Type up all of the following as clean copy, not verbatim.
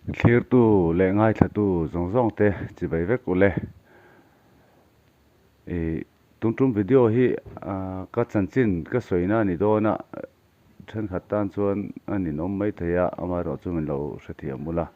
Thlirtu leh ngaithlatu zawng zawng te chibai vek ule. Ih tun tum video hi ka chanchin ka sawina a ni dawn a, thenkhat tan chuan a ninawm mai thei a, amaherawhchu min lo hrethiam ula.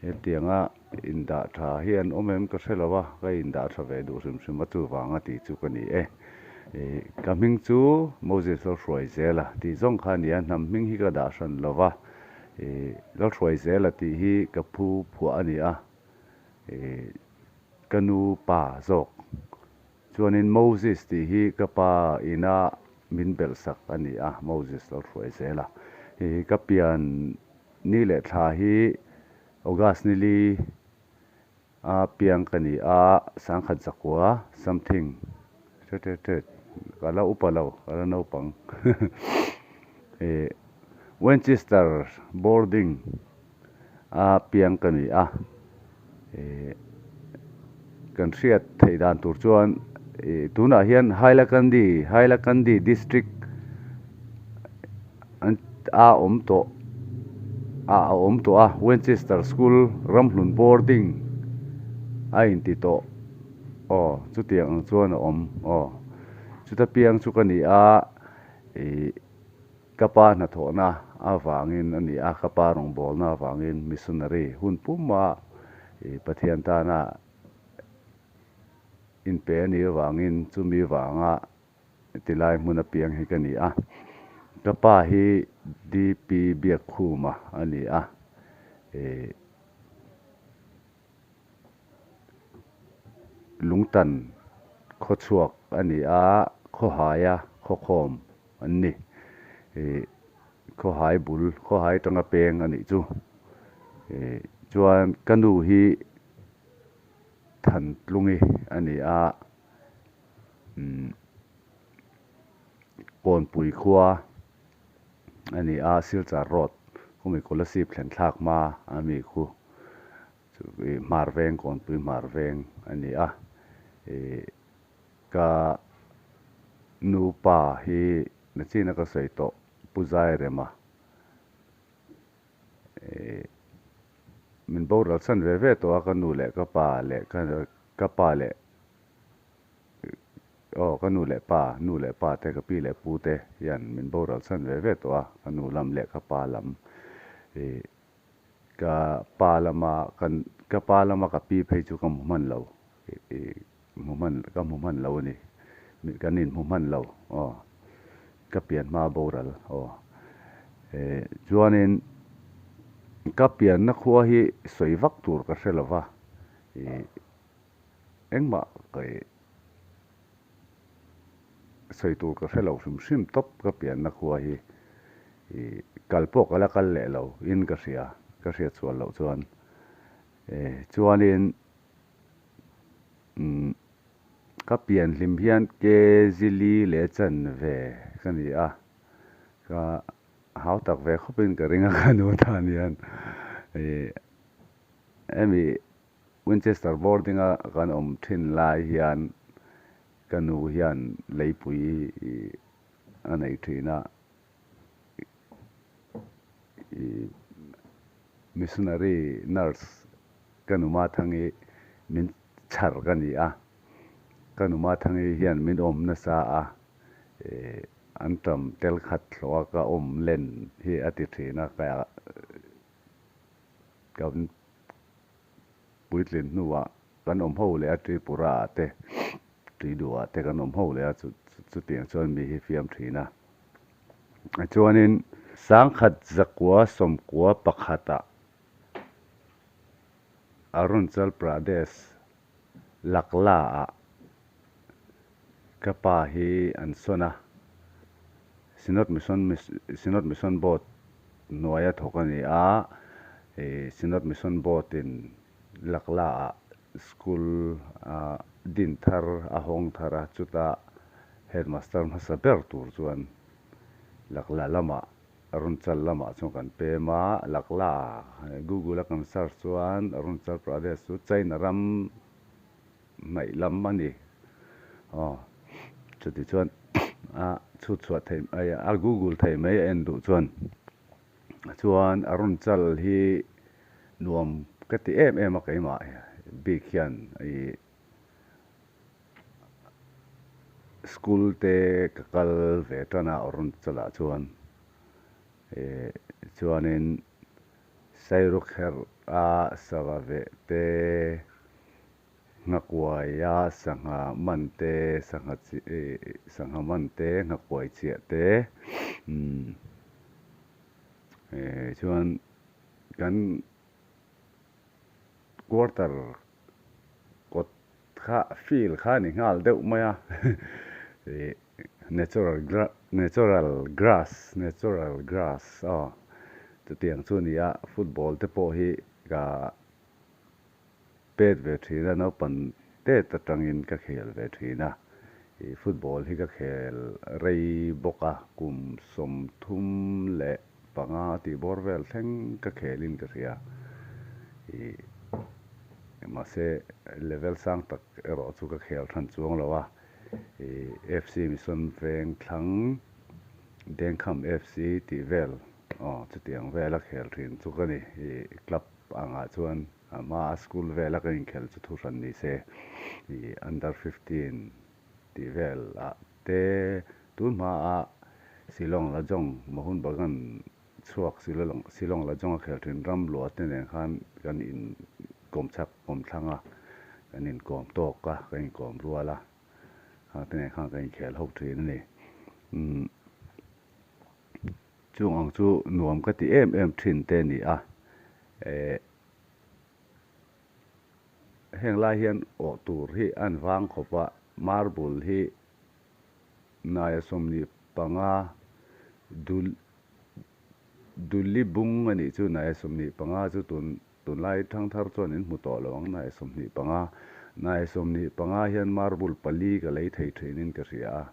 Hetianga indah tha hi an awm em ka hre lo a, ka indah tha ve duh hrim hrim a chuvanga tih chu ka ni e. Ih ka hming chu Moses Lalhruaizela tih zawng kha a ni a, hnam hming hi ka dah hran lo va. Ih Lalhruaizela tih hi ka phu phuah a ni a, ih ka nu pa zawk. Chuanin Moses tih hi ka pa ina min belh sak a ni a, Moses Lalhruaizela. Ih ka pian ni leh thla hi August ni li a piang ka ni a, sangkhat zakua something thet thet thet ka la upa lo, ka la naupang ih Winchester boarding a piang ka ni a, ih kan hriat theih dan tur chuan ih tunah hian Hailakandi Hailakandi district an a awm tawh a a awm tawh a Winchester school ramhlun boarding a inti tawh aw chutiang ang chuan a awm aw chuta piang chu ka ni a ih ka pa hnathawhna avangin a ni a ka pa rawngbawlna avangin missionary hun puma ih Pathian tana inpe a nih avangin chumi vanga Tilai hmun apiang hi ka ni a, ka pa hi DP Biakkhuma a ni a, ih Lungtan khawchhuak a ni a, Khawhaia khawkhawm an ni, ih Khawhai bul Khawhai atanga peng a nih chu, ih chuan ka nu hi Thantlungi a ni a. Umm Kawnpui khua a ni a, Silchar road khumi Kolasib thlen thlak hma a mi khu chu ih hmar veng Kawnpui hmar veng a ni a, ih ka nupa hi nachina ka sawi tawh Pu Zairema ih min boral chhan ve ve tawh a ka nu leh ka pa leh ka pa leh. Aw ka nu leh pa, nu leh pa te, ka pi leh pu te hian min boral chhan ve ve tawh a, ka nu lam leh ka pa lam ih ka pa lama kan ka pa lama ka pi phei chu ka hmu hman lo ih hmu hman ka hmu hman lo a ni kan inhmu hman lo aw ka pian hma boral aw eh chuanin ka pianna khua hi sawi vak tur ka hre lo va ih. Engmah ka ih sawi tur ka hre lo hrim hrim tawp ka pianna khua hi ih kal pawh ka la kal leh lo in ka hria ka hriat sual loh chuan eh chuanin umm ka pian hlim hian Kezili leh chanve ka ni a ka hau tak ve khawpin ka ring a ka nu tan hian ih hemi. Winchester boarding-a kan awm thin lai hian ka nu hian leipui a nei thin a, missionary nurse ka nu Mathangi min chhar ka ni a, ka nu Mathangi hian min awm nasa a, an tam tel khat hlawh a ka awm len hi a ti thin a, ka kan puitlin hnuah kan awm ho leh a Tripura ah te Tuiduh ah te kan awm ho leh a chutiang chuan mi hi fiam thin a. Chuanin sangkhat zakua sawmkua pakhatah Arunachal Pradesh Lakla ah ka pa hi an sawn a, Synod Mission Synod Mission Board hnuaia thawk a ni a, ih Synod Mission Board in Lakla ah school a din thar a hawng thar a, chuta headmaster hmasa ber tur chuan Lakla lamah Arunachal lamah chuan kan pem a, Lakla Google a kan search chuan Arunachal Pradesh chu China ram hnaih lam a ni. Aw chuti chuan a chhut chhuah theih a Google theih mai a en duh chuan chuan Arunachal hi. Nuam ka ti em em a keimah bik hian ih school te ka kal ve tan a Arunachal ah chuan ih chuanin Sairawkherh a sava veh te Nghakuaia sangha man te sangha chi sangha man te nghakuai chiah te umm chuan kan quarter kawt kha field kha a ni nghal deuh mai a ih natural natural grass natural grass aw chutiang chu a ni a football te pawh hi ka Pet ve thin a, naupang tet atangin ka khel ve thin a, ih football hi ka khel rei bawk a, kum 35 tih bawr vel thleng ka khelin ka hria, ih mahse level sang tak erawh chu ka khel hran chuang lo a, ih FC Mission Vengthlang Dengkham FC tih vel aw chutiang vela khel thin chu ka ni, ih club angah chuan. A hma a school vela ka inkhelh chu thu hran ni se, ih under 15 tih vel ah te tun hma a Shillong Lajong Mohun Bagan chhuak Shillong Lajong a khel thin ram luah te nen khan kan inkawm chak kawm thlang a, kan inkawm tawk a, kan inkawm rual a, khang te nen khan kan inkhel ho thin a ni. Umm chung ang chu nuam ka ti em em thin te a ni a, eh Heng lai hian awh tur hi an vang khawp a, marble hi naia 25 dul duli bung a nih chu naia 25 chu tun tunlai thangthar chuan in hmu tawh lo ang naia 25. Naia 25 hian marble pali ka lei thei thinin ka hria a,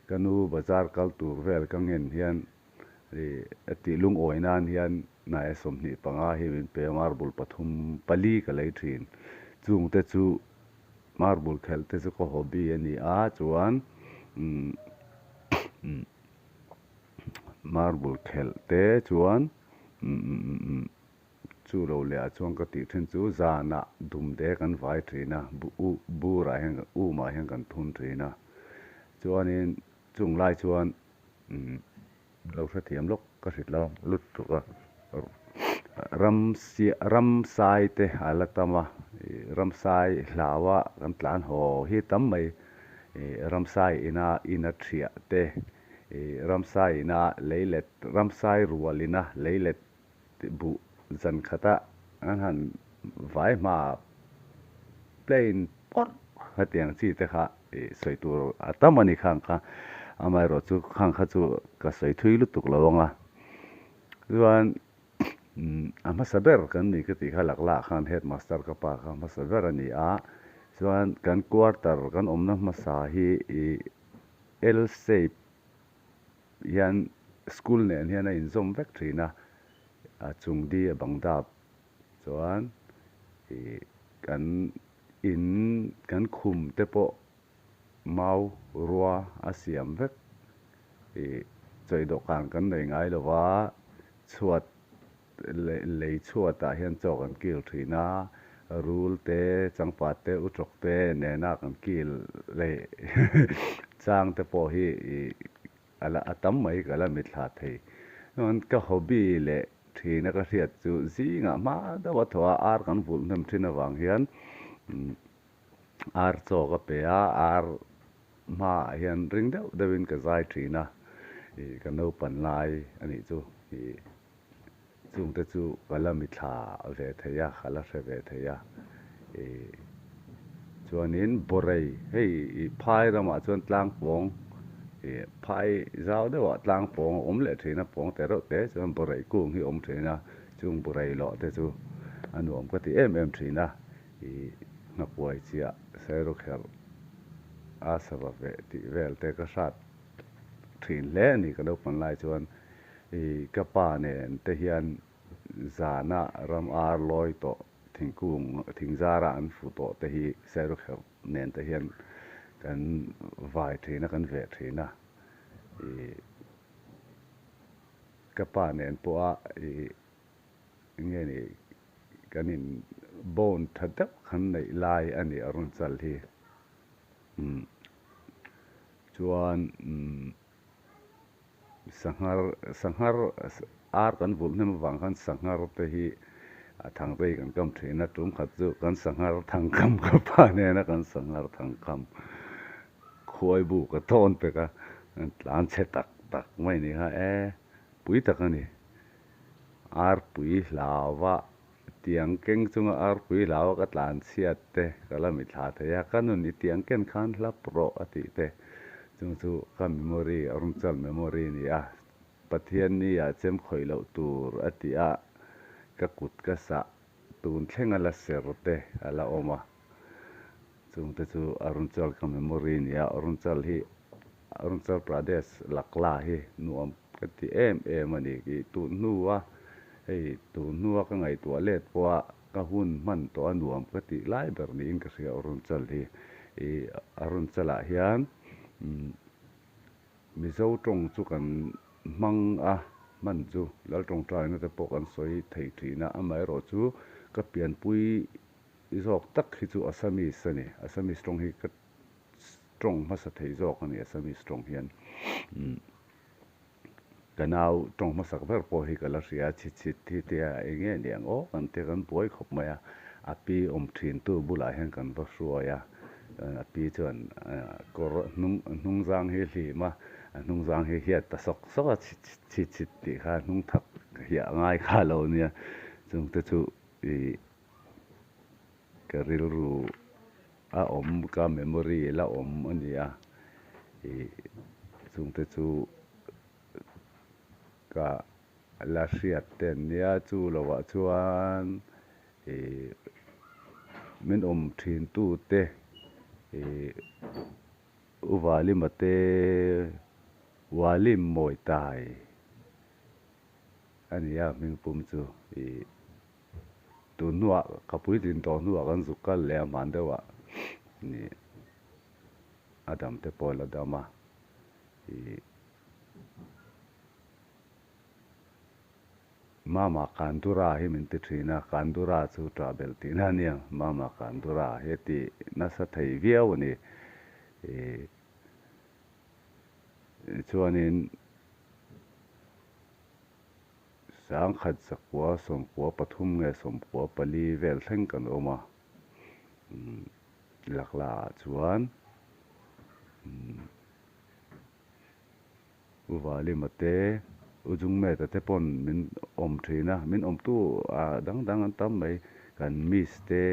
ka nu bazar kal tur vel ka ngen hian Ih a tih lungawi nan hian hnaia 25 hi min pe a, marble pathum pali ka lei thin. Chungte chu marble khelh te chu ka hobby a ni a, chuan umm marble khelh te chuan umm chu lo leh ah chuan ka tih thin chu zanah dumde kan vai thin a, burah hian umah hian kan thun thin a, chuanin chung lai chuan Umm lo hrethiam lawk ka hrit lo lutuk a ram sia ramsai te a la tam a ih ramsai hlau a kan tlan haw hi tam mai ih ramsai ina ina thiah te ih ramsai ina leilet ramsai rual ina leilet buh zan khata an han vai hma plain pawrh hetiang chi te kha ih sawi tur a tam a ni khang kha amaherawh chu khang kha chu ka sawi thui lutuk lo ang a chuan a hmasa ber kan ni ka tih kha laklah khan headmaster ka pa kha hmasa ber a ni a chuan kan quarter kan awmna hmasa hi ih L shape hian school nen hian a inzawm vek thin a, a chung di a bang dap chuan ih kan in kan khum te pawh mau rua a siam vek ih chawi dawhkan kan nei ngai lo va chhuat lei chhuatah hian chaw kan kil thin a, rul te changpat te utrawk te nena kan kil leh chang te pawh hi ih a la a tam mai ka la mitthla thei. Chuan ka hobby leh thina ka hriat chu zingah hma deuh a thaw a, ar kan vulh hnem thin avang hian ar chaw ka pe a, ar hmaah hian ring deuh deuhin ka zai thin a, ih ka naupan lai a nih chu ih Chungte chu ka la mithla ve thei a, ka la hre ve thei a. Ih chuanin Borei, hei ih phai ramah chuan tlang pawng ih phai zau deuhah tlang pawng a awm leh thin a, pawng te reuh te chuan Borei kung hi a awm thin a, chung Borei lawh te chu a nuam ka ti em em thin a. Ih nghakuai chiah Sairawkherh a sava veh tih vel te ka hrat thin hle a ni ka naupang lai chuan. I ka pa nen te hian zana ram ar lawi tawh thingkung thingzara an fu tawh te hi Sairawkherh nen te hian kan vai thin a, kan veh thin a. I ka pa nen pawha i nge ni. kan in bond tha deuh kan neih lai a ni Arunachal hi. Umm chuan umm sanghar sanghar ar kan vulh hnem avang khan sanghar te hi a thang te hi kan kam thin a tum khat chu kan sanghar thang kam ka pa nena kan sanghar thang kam khuai bu ka tawn pek a tlan chhe tak tak mai ni kha e pui tak a ni arpui hlau a tiang keng chunga arpui hlau a ka tlan chhiat te ka la mi thla thei a ka nun i tiang ken khan hlap rawh a tih te chung chu ka memory Arunachal memory a ni a Pathianni ah chem khawih loh tur a ti a ka kut ka sah tun thleng a la ser te a la awm a chung te chu Arunachal ka memory a ni a Arunachal hi Arunachal Pradesh Lakla hi nuam ka ti em em a ni tih tun hnua hei tun hnua ka ngaihtuah let pawha ka hun hman tawh a nuam ka tih lai ber niin ka hria Arunachal hi ih Arunachal ah hian umm Mizo tawng chu kan hmang a hman chu Lal tawngtaina te pawh kan sawi thei thin a amaherawh chu ka pianpui zawk tak hi chu Assamese a ni Assamese tawng hi ka tawng hmasa thei zawk a ni Assamese tawng hian ka nau tawng hmasak ber pawh hi ka la hria a chhit chhit hi tia eng nge ni ang aw kan tia kan buai khawp mai a a pi awm thin tu bulah hian kan va hruai a a pi chuan kawr hnung hnung zang hi hlim a a hnung zang hi hiat ta sawk sawk a chhit chhit chhit chhit tih kha hnung thak hiah ngai kha lo nia chungte chu ih ka rilru a awm ka memory la awm a ni a ih chungte chu ka la hriat te an nia chu lovah chuan ih min awm thin tu te ih U Valima te Walim Mawitai a ni a hming pum chu ih. Tun hnuah ka puitlin tawh hnuah kan zuk kal leh a hman deuh ah ni a dam te pawh la dam a ih Mama Kandura hi min ti thin a Kandura chu ṭah belh tihna a nia Mama Kandura hi a ti nasa thei viau a ni ih chuanin. Sangkhat zakua 93 nge 94 vel thleng kan awm a, Lakla ah chuan U Valima te, U Jungmeta te pawn min awm thin a, min awmtu ah dang dang an tam mai, kan miss te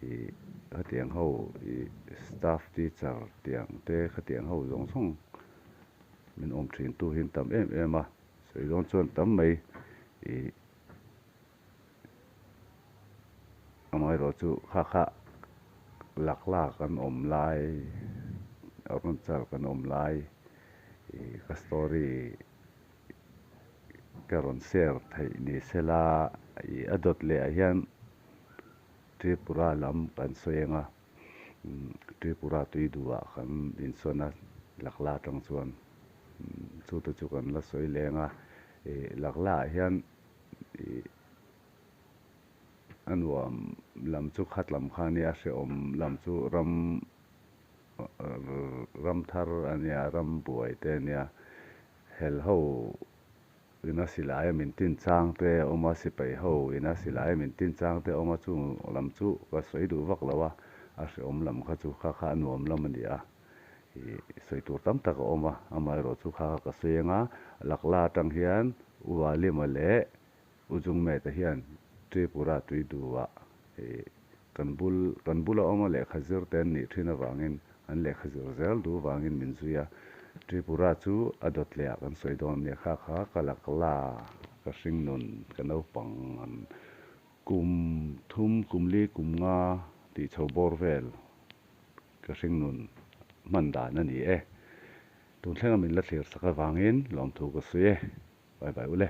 ih khatiang ho ih staff teacher tiang te khatiang ho zawng zawng min awm thin tu hi an tam em em a. Sawi dawn chuan tam mai ih amaherawh chu kha kha lak lak an awm lai Arunachal kan awm lai ih ka story ka rawn share theih ni sela ih a dawt leh ah hian Tripura lam kan sawi ang a Tripura tui duh ah kan insawn a lak la atang chuan. Chu te chu kan la sawi leng a, ih lakla ah hian ih a nuam lam chu khat lam kha a nia, hrehawm lam chu ram ram thar a nia, ram buai te a nia, hel ho ina silai a min tin chang te a awm a, sipai ho ina silai a min tin chang te a awm a, chung lam chu ka sawi duh vak lo a, a hrehawm lam kha chu kha kha a nuam lam a ni a. Ih sawi tur tam tak a awm a, amaherawh chu kha kha ka sawi ang a, Lakla atang hian U Alima leh U Jungmeta hian Tripura tuiduhah ih kan bul kan bula awm a lehkha zir te an nih thin avangin an lehkha zir zel duh vangin min zui a, Tripura chu a dawt leh ah kan sawi dawn nia kha kha ka Lakla ka hring nun ka naupang an kum thum kum li kum nga tih chho bawr vel. Ka hringnun hman dan a ni e. Tun thlenga min la thlir sak avangin lawmthu ka sawi e. Bye bye ule.